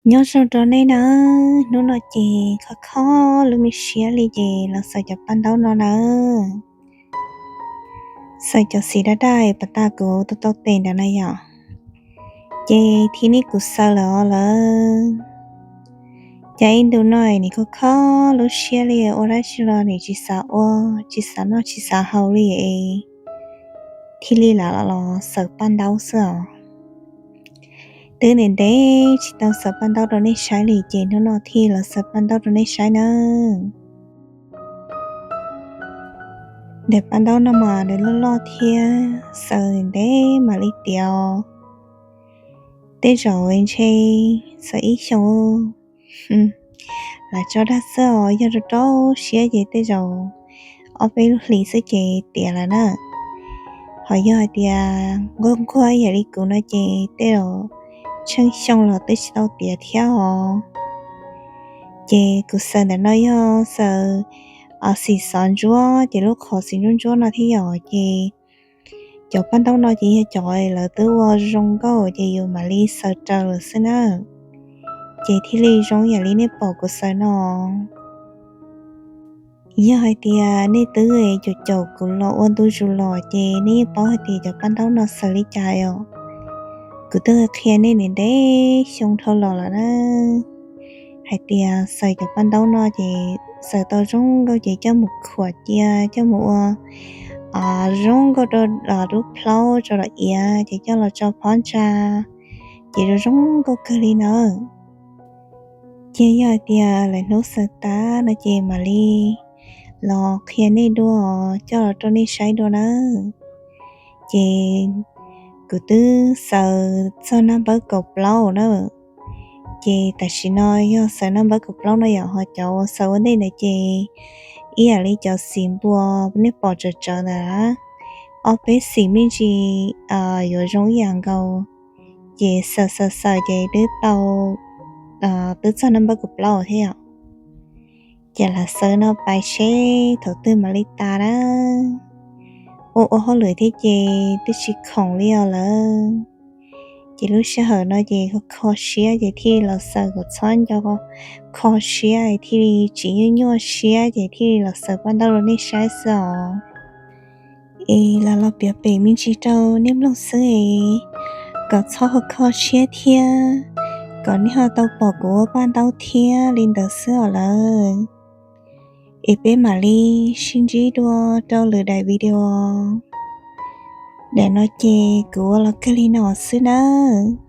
Nyob zoo rau nej nawb, hnub no ces kho kho lub me siab li ces los xaws cov paj ntaub no nawb. Xaws cov xim daj daj pas tas kuv tau tau tes ntawd na yom. Ces thiab nej kuv xaws lawm os lawm. Cas ib ntu no nim kho kho lub siab li ua dab tsi los nim tsis xav ua, tsis xav noj tsis xav haus li es thiaj li lam los xaws paj ntaub xwb os. Twb ntev ntev tsis tau xaws paj ntaub rau nej saib li ces hnub no thiaj los xaws paj ntaub rau nej saib nawb. Daim paj ntaub no mas nws loj loj thiab xaws ntev mam li tiav os. Tej zaum ntshe xaws ib xyoos lam tso dag xwb os, yog rau rau siab ces tej zaum ob peb lub hlis xwb ces tiav lawm na. Ho yog hais tias nquag nquag ib yam li kuv no ces tej zaum tsheej xyoo los twb tsis tau tiav thiab os. Ces kuv xaws ntawm no yog xaws xim xov ntsuab ces lub qhov xim ntsuab ntsuab no thiab yom, ces cov paj ntaub no ces yog cov lawv twb ua zoo nkauj ces yus mam li xaws raws lawm xwb na. Ces thiaj li zoo yam li nej pom kuv xaws no. Yog hais tias nej twb caum caum kuv los ua ntu zus los ces nej yeej paub hais tias cov paj ntaub no xaws li cas os. Kuv twb qhia nej ntev ntev xyoo dhau los lawm na, hais tias xaws cov paj ntaub no ces xaws tau zoo nkauj ces coj mus khuam cia coj mus ua zoo nkauj rau lub plaub rau los iav ces coj los tso phab ntsa ces zoo zoo nkauj kawg li na. Ces yog hais tias lawm hnub xaws tas no ces mam li los qhia nej dua, coj los rau nej saib dua nawb. Ces kuv twb xaws txog naj npawb kaum plaub na. Ces tam sim no yog xaws naj npawb kaum plaub no yom, ho cov uas xaws ua ntej ntawd ces ib yam li cov xim npua nej pom tsawv tsawv ntawd, ob peb xim me ntsis yuav zoo ib yam nkaus. Ces xaws xaws xaws ces twb tau, twb txog naj npawb kaum plaub thiab yom. Ces lam xaws no pais seb thaum twg mam li tas na. Ua ua hauj lwm thiab ces twb tsis khoom li os lawm. Ces lub sij hawm no ces kho siab ces thiaj li los xaws kom txhob nco kho siab thiaj li tsis nyuaj nyuaj siab ces thiaj li los xaws paj ntaub rau nej saib xwb os. Es los los piav pem me ntsis rau nej mloog xwb es kom txhob kho kho siab thiab kom nej ho tau pom kuv ua paj ntaub thiab li ntawd xwb os lawm. Es peb mam li sib ntsib dua rau lwm daim video. Daim no ces kuv ua los kawg li no xwb nawb.